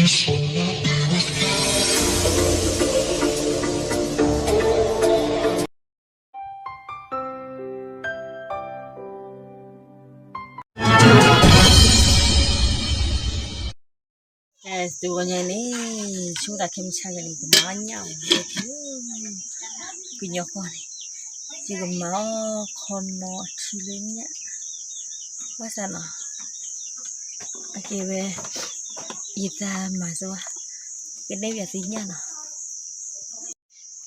တဂီၤညါန့ၣ် ဆိကမိၣ်တၢ်ခဲမုၢ်ဆါဂ့ၤန့ၣ် ကမၤအီၣ်ညၣ်အီၤ ကညီဃီန့ၣ် ယကမၤအီၣ်ခီနီထံလၢညၣ် ဘၣ်ဆၣ်နီၤ အကဲဝဲ ယတၢ်မၤစၢၤဘၣ် ကနဲၣ်ပၠးသုညၣ်နီၤ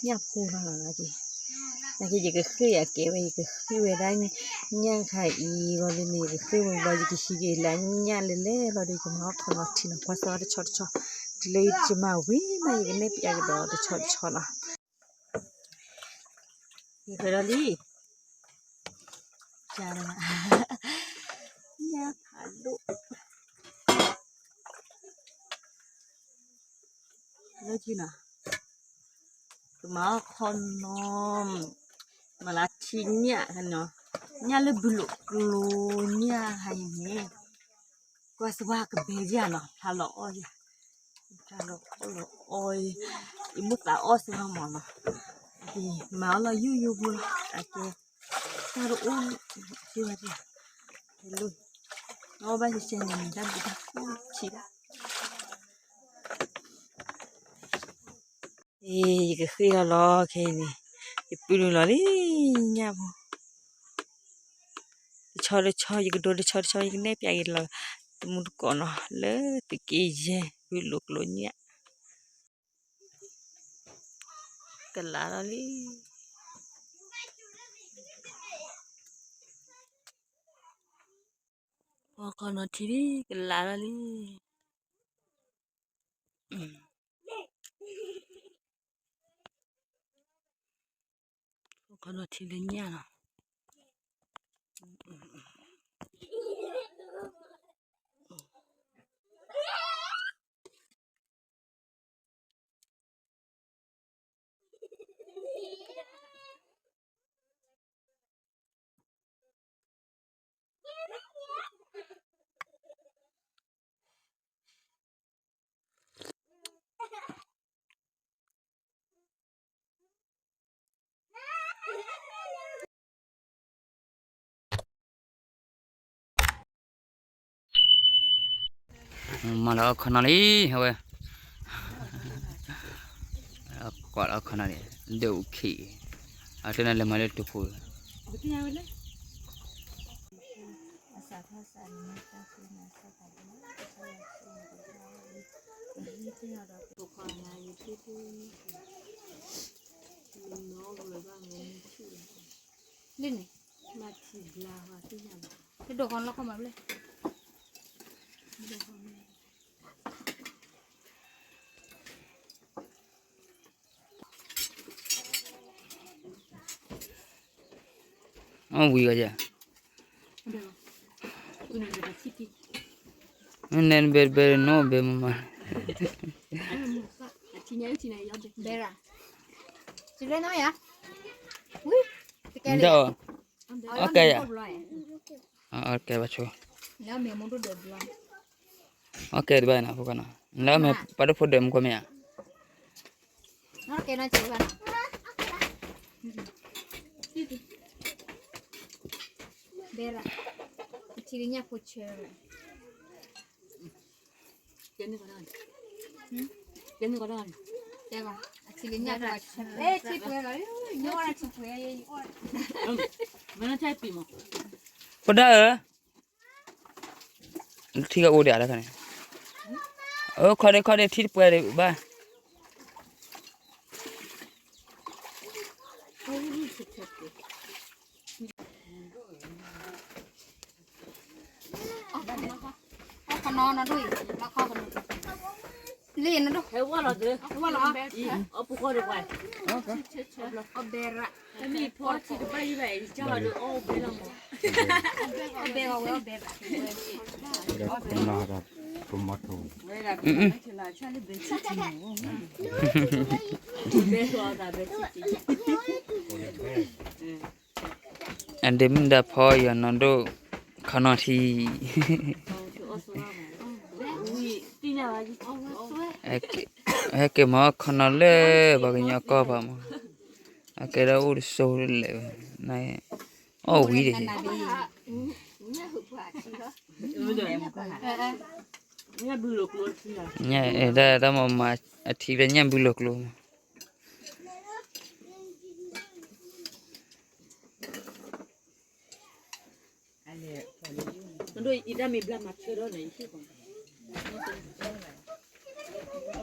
ညၣ်ဖိလီၤနီၤ နာ်က့ ယကဃ့ၢ်ယၤကဲဝဲ ယကဃ့ၢ်ဝဲဒၣ်ညၣ်ခါအံၤ ဘီဒ်န့ၣ် ယကဃ့ၢ်ဝဲဘျီ ယကဟံးက့ၤလၢညၣ်လဲၤလဲၤလီၤဒီး ယကမၤအီၣ်ခီနီထံနီၤ ကွၢ်စၢၤတဆီတဆီ တုၤလၢယမၤဝံၤမး ယကနဲၣ်ပၠးကဒီးတဆီတဆီနီၤ ယဃဲဒီးလံ ညၣ်ဖးဒိၣ် လၢကံနီၤ ကမၤအီၣ်ခီနီ မၤလၢထံညၣ်ခါနီၤ ညၣ်လၢဘုလိာ်ကျိၤညၣ်ခါအံၤန့ၣ် ကွၢ်စၢၤကဘဲယၤနီၤ ဖျါလီၤအီၣ်ယၤ ဖျါလီၤအီၣ်လီၤအီၣ် ယမိၢ်သးအီၣ်စၢၤမးနီၤ မၤအီၣ်လီၤယိယိဖိလီၤ အကဲ တၢ်တအိၣ် က့ဝဲတၢ် ဟဲလိၣ် အီၣ်ဘၣ်ယစဲန့ၣ် တၢ်ဘျုးတၢ်ဖှိၣ်ဆံးဘၣ် အ့ ယကဃ့ၢ်လီၤလီၤ ခဲအံၤန့ၣ် ယပုၢ်နုာ်လီၤလံ ညၣ်ဖိ တဆီတဆီ ယကဒိတဆီတဆီ ယကနဲၣ်ပၠးက့ၤလီၤ တမူတကိးနီၤ လၢသုးက့ယဲၢ် ဘုလိာ်ကျိၤညၣ် ကလးလီၤလံ ဖီခီနီထံလံ ကလးလီၤလံ ဖီခီနီထံလၢညၣ်လီၤမၤလၢအခီနီလံ အဝဲ ကွၢ်လၢအခီနီလံ ဒိၣ်ခံ အတၢ်န့ၣ်လဲၤမၤလၢတဖိ လၢန့ၣ် တဒိၣ်ဃီလီၤခီမၤဘျဲၣ် အဝံၤဂၤယၤ နဲနဘဲဘဲနီဘဲမမၤ ဘဲရၤ တကဲနီၤယၤ ဝံၤ တကဲလၢ အကဲယၤ အကဲဘၣ်ဆိ လၢမ့ၢ်မူဒိၣ်ဒိၣ်ဘျီ အကဲတဘၣ်နီၤ ဖိကနီၤ လၢမ့ၢ်ပှၤဒိၣ်ဖိဒိၣ်မူကီၢ်မ့ၢ်ဧါ နီၢ်ကဲနီၢ်ကဲဘၣ်နီၤ ဘဲရၤ ထံလၢညၣ်ဖိဆၢ တဲဘၣ် အထံလၢညၣ်ဖိဆၢ ထံပှဲၤလီၤ ပဒၣ်ဧၢ ထံကအိၣ်ဒံးတခါန့ၣ် အိၣ်ခီဒံးခီဒံးထံတပှဲၤဒံးဘၣ် ခီနီနီဒိၣ်အံၤ လီခီနီ လံနဒိၣ် ဟဲဝဲလီၤသ့ ဝဲလီၤ အပူၤဃီဒံးပှဲၤ အဘဲရၤ တမ့ၢ်ဖီထံတဘၣ်ယဘၣ် ယကၢ်ဒီးအီၣ်ဘဲလီၤမး အဘဲဝဲအဘဲဘၣ် ပမီၤထူ ဘဲလီၤသးဘဲထံထံ အဒ့မုၣ်ဒါဖီယီၤနီၢ်ဒိၣ် ခီနီၢ်ထံ ဟဲက့ၤမၤအီၣ်ခီနီၤလၢပှၤကညီကီၢ်ပၤမး, အကဲဒၣ်အိၣ်တစိၢ်လဲၣ်ဝဲ, အီၣ်ဝံၤတဟ့ၣ်, တၢ်မၤမၤအထံလၢညၣ်ဘုလီၤကျိမး. တဲဝဲ,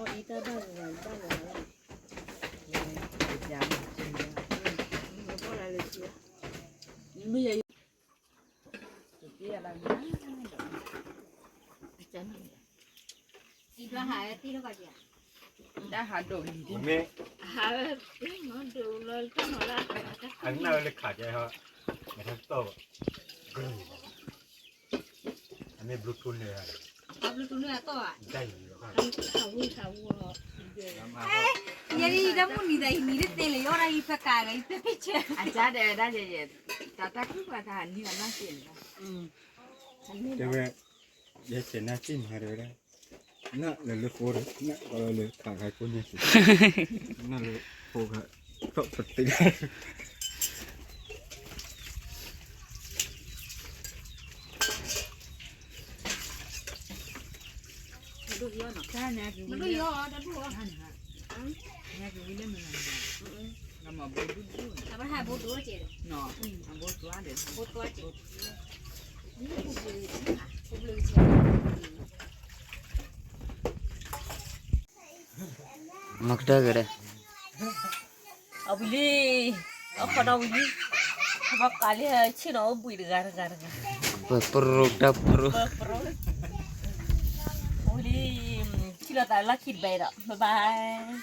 ယဲဆဲးနၢ်စ့ၣ်မၤတဲဝဲဒၣ်, နၢ်လၢလၢဃိဒီး နၢ်ကီလၢခးခါကိၣ်ညါစ့ၢ်, နၢ်လၢဃိခါ, သီၣ်ပသ့, မဒိၣ်ယီၤနီၤ, မဒိၣ်ယီၤ, တဒိၣ်အီၤ, ညါကဝံလၢမုၢ်နၤ, ဘိဒိၣ်ဒိၣ်, အဘိဒိၣ်ကဲ, အဘိဒိၣ်, ဘိဒိၣ်ကဲ, မၤကတၢၢ်က့ၤဒီး, အဝံၤလံ, အခီဒီးဝံၤလံ, ပကးလံဆ့ၣ်နီၤအိၣ်ဘှံးတဂၤတဂၤတဂၤ, ပပြိတၢ်ပြိ, ဝံၤလံ, ထံၣ်လိာ်သးလီၢ်ခံတဘဲဒီး bye bye.